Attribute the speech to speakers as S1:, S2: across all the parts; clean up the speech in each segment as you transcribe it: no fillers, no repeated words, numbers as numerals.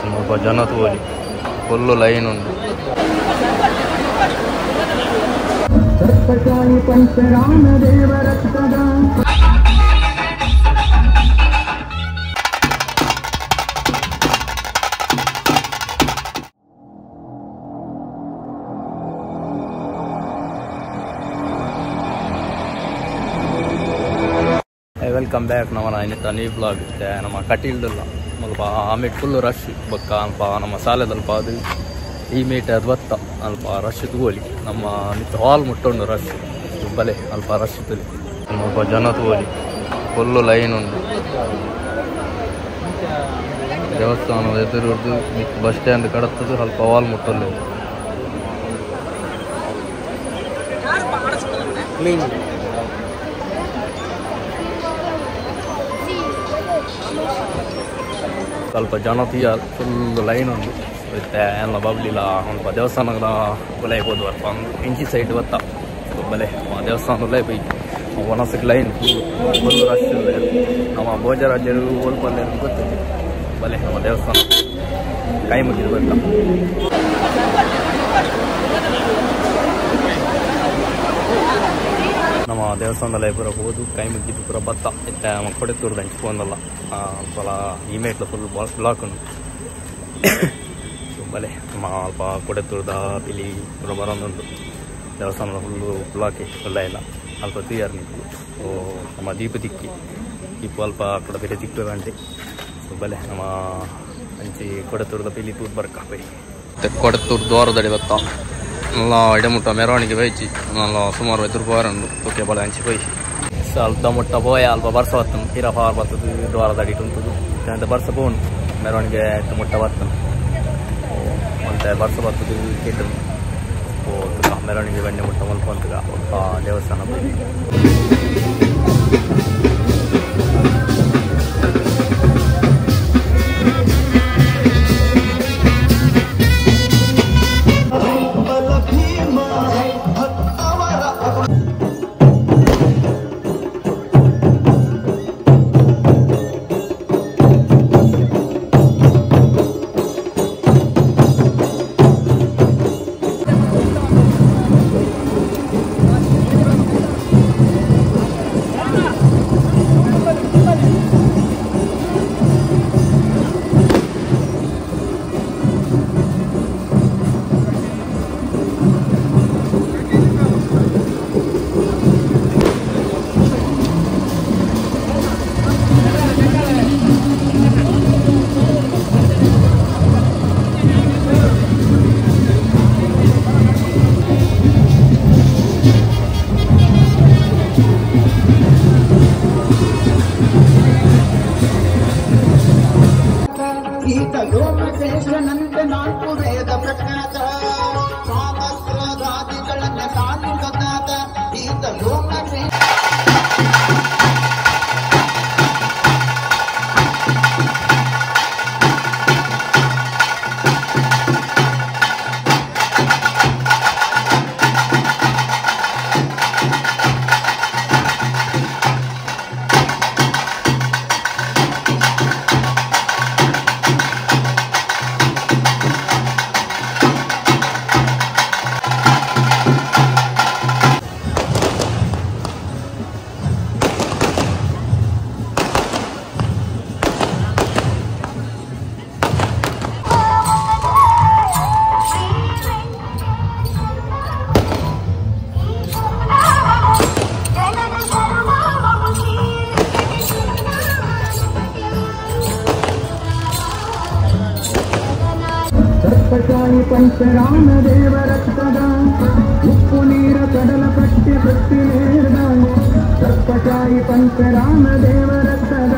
S1: ಮುಲ್ಪ ಜನ ತೂವೊಲಿ ಫುಲ್ ಲೈನ್ ಉಂಡು welcome back ನಮ್ಮನ ಇನ್ನಿತ್ತ ನ್ಯೂ ಬ್ಲಾಗ್ ಇತ್ತೆ ನಮ್ಮ ಕಟೀಲ್ದಲ್ಲ ಮುಲ್ಪ ಆಮೇಲೆ ಫುಲ್ ರಶ್ ಬೊಕ್ಕ ಅಲ್ಪ ನಮ್ಮ ಸಾಲೆದಲ್ಪ ಅದು ಈ ಮೇಟ್ ಅದು ಬತ್ತ ಅಲ್ಪ ರಶ್ ತೂವೊಲಿ ನಮ್ಮ ನಿತ್ತ ಹಾಲ್ ಮುಟ್ಟುಂಡು ರಶ್ ಬಲೆ ಅಲ್ಪ ರಶ್ ತೂಲಿ ಮುಲ್ಪ ಜನ ತೂವೊಲಿ ಫುಲ್ ಲೈನ್ ಉಂಡು ದೇವಸ್ಥಾನದ ಎದುರುರ್ದು ಬಸ್ ಸ್ಟ್ಯಾಂಡ್ ಕಡತ್ತದು ಅಲ್ಪ ಹಾಲ್ ಮುಟ್ಟೊಲ್ಲೆ ಸ್ವಲ್ಪ ಜನ ತೀಯ ಫುಲ್ ಲೈನ್ ಉಂಡು ಇತ್ತೆ ಎಲ್ಲ ಬಬ್ಲಿಲ ಅಲ್ಪ ದೇವಸ್ಥಾನದ ಉಲೈ ಪೋದು ಅಲ್ಪ ಇಂಚಿ ಸೈಡ್ ಬತ್ತ ಬಲೆ ದೇವಸ್ಥಾನ ಉಲೈ ಪೋಯಿ ಒಣಸಕ್ಕೆ ಲೈನ್ ಫುಲ್ ಫುಲ್ ರಶ್ ನಮ್ಮ ಭೋಜರಾಜರು ಓಲ್ಪಲ್ಲೆ ಗೊತ್ತಿತ್ತು ಬಲೆ ನಮ್ಮ ದೇವಸ್ಥಾನ ಕೈ ಮುಗಿದು ಬತ್ತ ನಮ್ಮ ದೇವಸ್ಥಾನದಲ್ಲಿ ಪೂರ ಹೋದು ಕೈ ಮುಗಿದು ಪೂರ ಬತ್ತ ಇತ್ತೆ ಕೊಡೆತೂರ್ದ ಅಂಚಿ ಪೋಂದಲ್ಲ ಅಲ್ಪ ಈ ಮೇಟ್ಲ ಫುಲ್ ಬ್ಲಾಕ್ ಉಂಡು ಬಲೆ ನಮ್ಮ ಅಲ್ಪ ಕೊಡೆತೂರ್ದ ಪಿಲಿ ಪೂರ ಬರೋದುಂಟು ದೇವಸ್ಥಾನದ ಫುಲ್ಲು ಬ್ಲಾಕ್ ಒಳ್ಳೆ ಇಲ್ಲ ಅಲ್ಪ ತೂಯಾರ್ ನಿಕ್ಕು ಸೊ ನಮ್ಮ ದೀಪ ತಿಕ್ಕಿ ದೀಪ ಅಲ್ಪ ಕೂಡ ಬೇರೆ ತಿಕ್ಕು ಗಂಟೆ ಸೊ ಬಲೆ ನಮ್ಮ ಅಂಚಿ ಕೊಡೆತೂರ್ದ ಪಿಲಿ ತೂರ್ ಬರ್ಕ ಬೈ ಕೊಡೆತೂರು ದ್ವಾರದಡಿ ಬತ್ತ ನಲ್ಲ ಇಡಮುಟ್ಟ ಮೆರವಣಿಗೆ ಬೈಚಿ ನಲ್ಲ ಸುಮಾರು ಎದುರು ಪೋರುಂಡು ತೂಕೆ ಬಲ ಅಂಚಿ ಪೋಯಿ ಅಲ್ಪ ಮುಟ್ಟ ಪೋಯ ಅಲ್ಪ ಬರ್ಸ ಬತ್ತನು ತೀರಾ ಫಾರ್ ಬರ್ತದೆ ದ್ವಾರದಡಿ ಉಂಟುದು ಅಂತ ಬರ್ಸ ಪೋನು ಮೆರವಣಿಗೆ ಮುಟ್ಟ ಬರ್ತನು ಮತ್ತೆ ಬರ್ಸ ಬರ್ತದೆ ಕೆಟ್ಟು ಓ ಮೆರವಣಿಗೆ ಬಣ್ಣೆ ಮುಟ್ಟ ಮಲ್ಪ ಅಂತಗ ಒಪ್ಪ ದೇವಸ್ಥಾನ ಪೋಯಿ
S2: ಪಂಚರಾಮದೇವರಕ್ತದ ಉಪ್ಪು ನೀರ ಕಡಲ ಪಟ್ಟಿ ಪಟ್ಟಿ ನೇರ್ದ ಸರ್ಪಚಾಯಿ ಪಂಚರಾಮದೇವರಕ್ತದ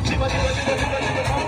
S3: Shiva, Shiva, Shiva, Shiva, Shiva.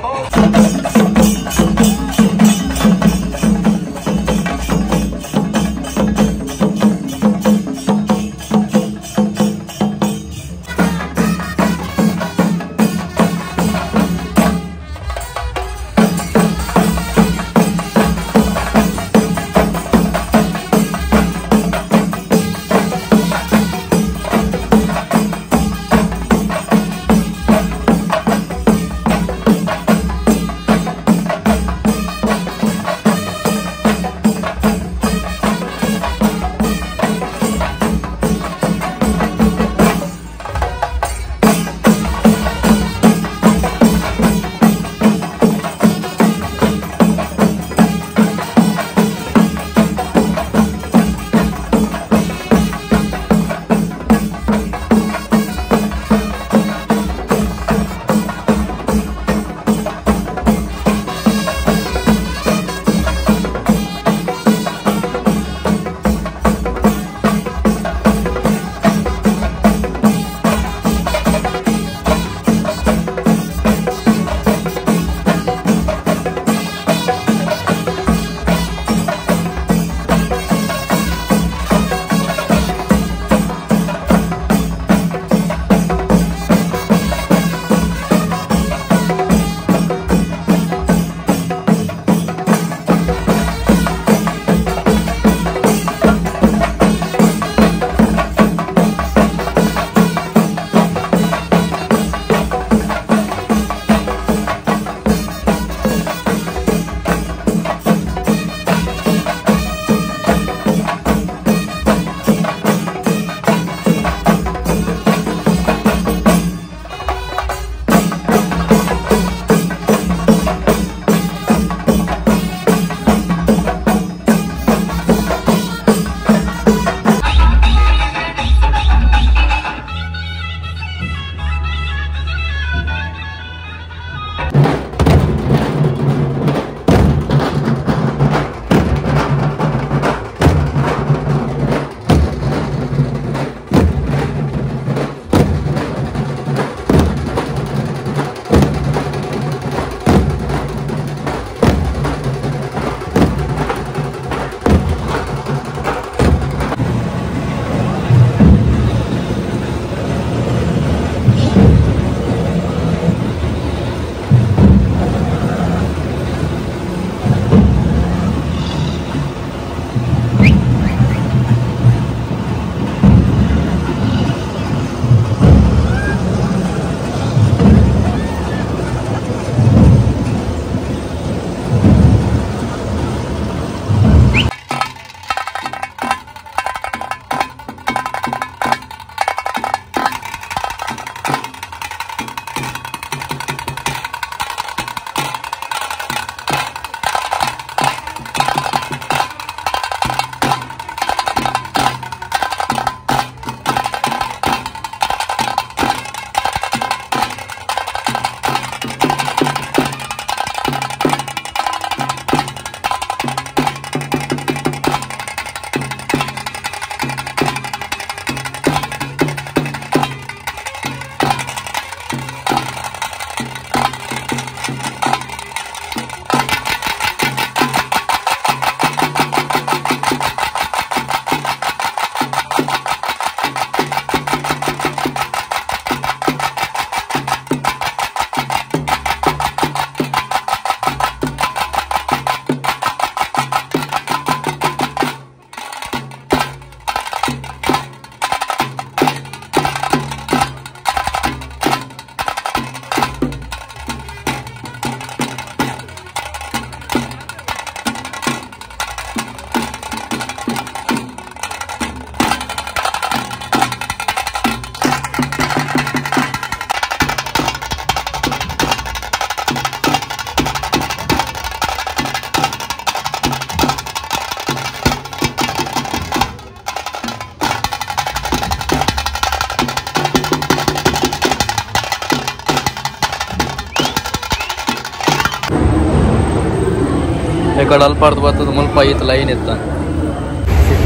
S1: ಚೌಕಡ್ ಅಲ್ಪಾರ್ದು ಬರ್ತದೆ ಮುಲ್ಪ ಈತ ಲೈನ್ ಇತ್ತ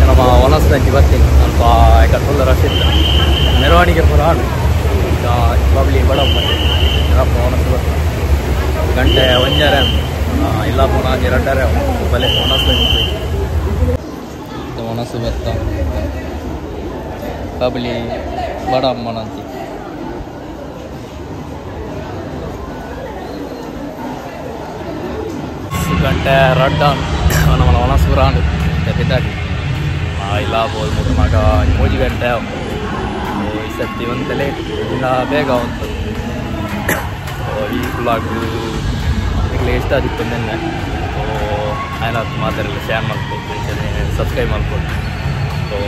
S1: ನಮ್ಮ ಒನಸ್ ತಂಚಿ ಬರ್ತೀನಿ ಅಲ್ಪ ಯಾಕಂದ್ರೆ ಫುಲ್ ರಶ್ ಇತ್ತು ಮೆರವಣಿಗೆ ಪೂರ ಆಡು ಈಗ ಬಬ್ಲಿ ಬಡ ಮತ್ತೆ ಒನಸ್ ಬರ್ತೀನಿ ಗಂಟೆ ಒಂಜಾರೆ ಇಲ್ಲ ಪೋಣ ಎರಡರೆ ಬಲೆ ಒನಸ್ ಒಣಸು ಬತ್ತ ಕಬಲಿ ಬಡ ಅಮ್ಮನಂತಿ ಗಂಟೆ ರಡ್ಡ ನಮ್ಮ ಒಣಸು ರಾಂಡು ಬಿದ್ದಾಡಿ ಇಲ್ಲ ಬೋದು ಮುಟ್ಟಾಗ ಮೂಜಿ ಗಂಟೆ ಈ ಸರ್ತಿ ಒಂದು ಲೇಟ್ ಇಲ್ಲ ಬೇಗ ಉಂಟು. ಈ ಬ್ಲಾಗ್ ಈಗಲೇ ಇಷ್ಟ ಆಗಿತ್ತು ನಿನ್ನೆ. ಸೊ ಆಯ್ತು ಮಾತಾಡಲ್ಲ ಶೇರ್ ಮಾಡ್ಕೊ ಸಬ್ಸ್ಕ್ರೈಬ್ ಮಾಡ್ಕೊಡಿ. ಸೊ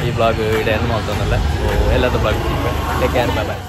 S1: ಈ ಬ್ಲಾಗ್ ಇಡೇ ಏನು ಮಾಡ್ತಾನಲ್ಲ. ಸೊ ಎಲ್ಲದ ಬ್ಲಾಗ್ ಸಿಗ್ಬೇಕು. Take care, bye bye.